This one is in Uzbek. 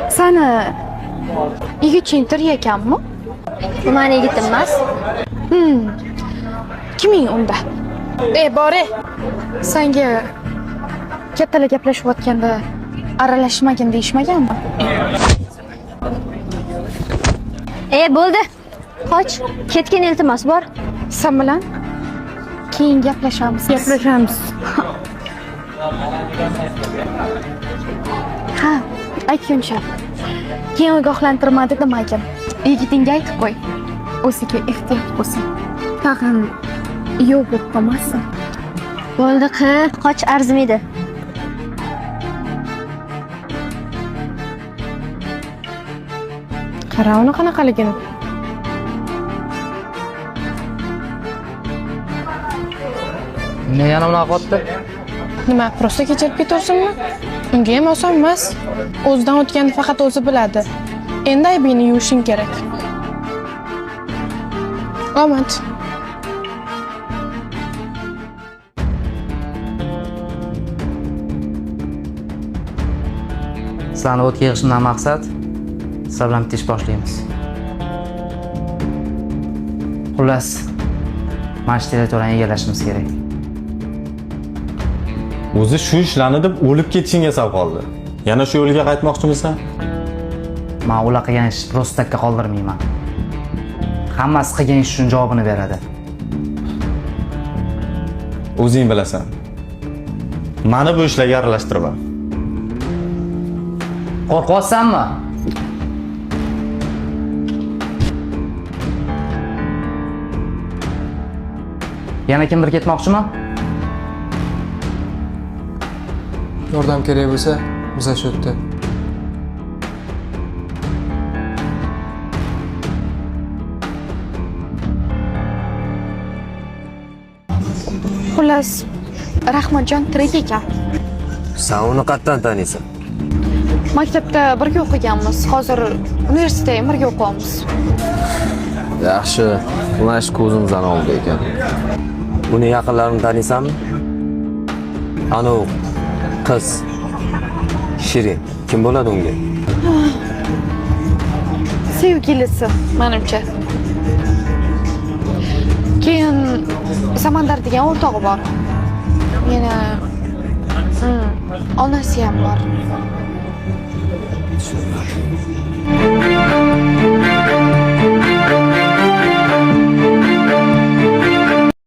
Sani yigitching tirik ekanmi? Bu mani yigitim emas. Kiming unda? E, bor e. Senga kattalar gaplashayotganda aralashmagin deyishmaganmi? E, bo'ldi. Qoch. Ketgin, iltimos, bor. Sen bilan keyin gaplashamiz. Gaplashamiz. Ha, aytguncha. Keyin ogohlantirmadi demagin. Yigitingga aytib qo'y. O'ziga ehtiyot bo'lsin. Tag'in yo'q bo'lib qolmasin. Bo'ldi, qiz. Qoch, arzimaydi. Qara uni qanaqaligini. Nima yana unaqa qilyapti? Nima, просто kechirib ketaversinmi? Unga ham oson emas. O'zidan o'tganni faqat o'zi biladi. Endi aybingni yuvishing kerak. Omad. Sizlarni o'tga yig'ishimdan maqsad sizlar bilan bitta ish boshlaymiz. Xullas, mana shu territoriyani egallashimiz kerak. O'zi shu ishlarni deb o'lib ketishingga sal qoldi. Yana shu yo'lga qaytmoqchimisan? Men ular qilgan ishni просто takka qoldirmayman. Hammasi qilgan ish uchun javobini beradi. O'zing bilasan. Mani bu ishlarga aralashtirma. Qo'rqyapsanmi? Yana kimdir ketmoqchimi? Yordam kerak bo'lsa, biza shu yerda. Xullas, Rahmatjon tirik ekan. Sen uni qayerdan taniysan? Maktabda birga o'qiganmiz. Hozir universitetda ham birga o'qiyapmiz. Yaxshi, mana shu ko'zimizdan oldi ekan. Uni yaqinlarini taniysanmi? Anavi qiz Shirin kim bo'ladi unga? Sevgilisi, menimcha. Keyin Samandar degan o'rtog'i bor. Yana onasi ham bor.